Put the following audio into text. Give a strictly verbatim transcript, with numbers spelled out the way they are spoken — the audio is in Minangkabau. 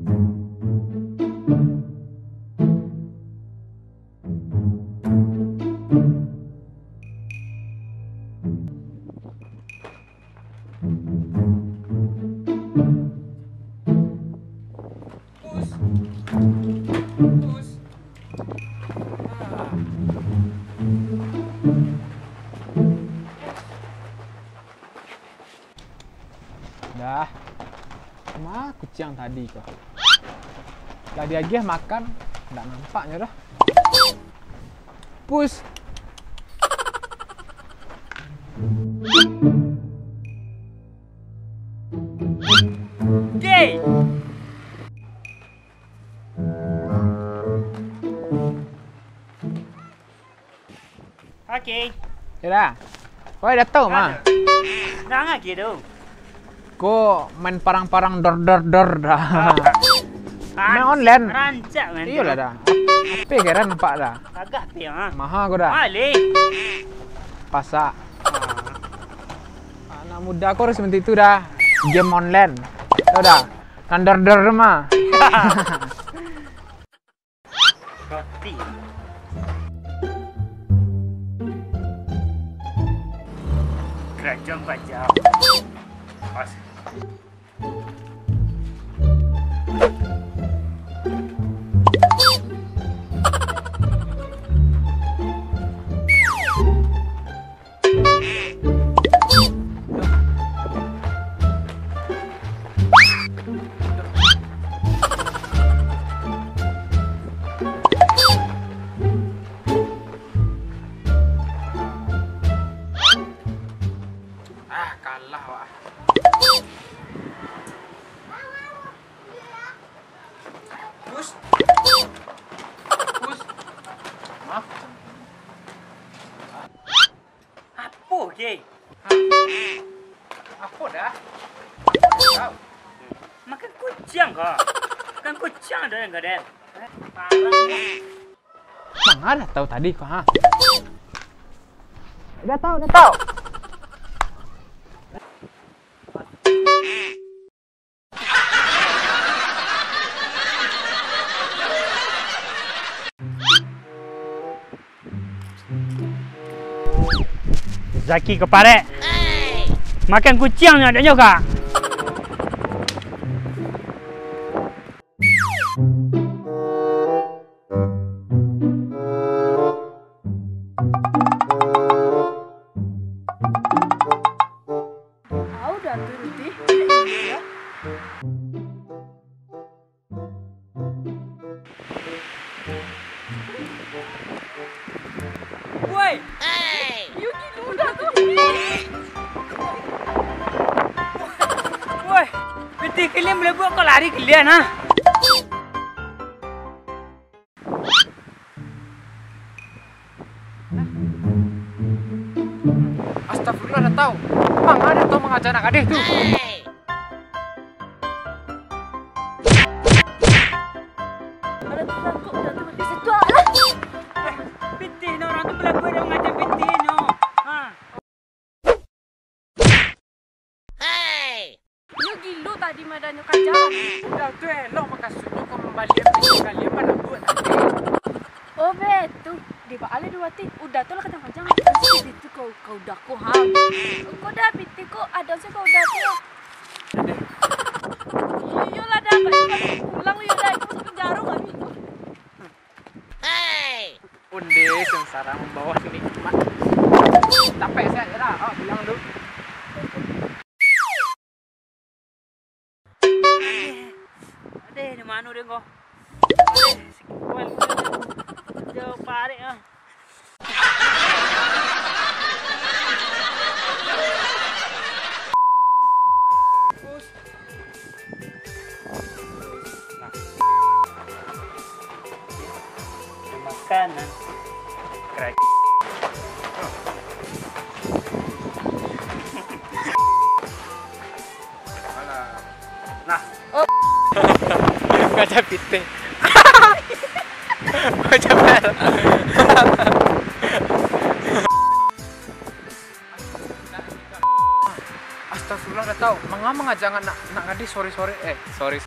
Pus. Pus. Ah. Dah. Ma kuciang tadi ko? Lah diagiah makan, ndak nampak nyo doh. Pus. Oke. Oke. Yo dah. Woi, Dato, ma. Nang lagi tu. Ko main parang-parang dor, dor, dor dah. Ah. Main online. Rancak main tu. Iyolah dah. H P keren nampak dah. Agak H P, ha. Maha ko dah. Alih. Pasak. Ah. Anak muda ko harus seperti itu dah. Game online. Tahu dah. Nan dor, dor mah. Roti. Keranjang panjang. Pas. Ah, kalah, wak. Pus. Pus. Maaf. Apo, Ge? Apo dah? Apo dah? Makan kuciang ko. Makan kuciang dah yang gadel. Parah. Manga Dato tadi ko, ha? Dato, Dato. Zaki keparek. Makan kuciang nyo, ado nyo ka. Au dah tu, Ruti. Woi! Yo gilo dah tu. Woi! Pitih kalian balabuak ko lari kalian, ha? Astagfirullah, Dato. Manga Dato mangaja anak gadih tu? Alah, takut dah tu, di situ lah. Eh, pitih no, urang tu balabuak dah mangaja pitih no. Ha. Inyo gilo tadi madanyo kaja. Udah tu elok, makasuiknyo ka mambalian pitih kalian balabuak tadi. Oh, betu. Di baa lai duo ati. Udah tu lah kacang-kacang. Pitih tu kau, kau udah ko, ha. Kau dah pitih ko, ado sih kau udah tu. Iyolah dah, pulang yo dah, masuk penjara kami tu. Ondeh, sangsara mambawa nikmat. Capek, sehat, Ra. Awak pulang dulu. Adeh, di mano deh ko? Adeh, sakik kuaik. Jauah parek ah. Nah. Makanan. Keren. Nah. Kaca pitih. Kaca pel. Astagfirullah, Dato. Manga mangaja anak, anak gadih sore-sore, eh, sore.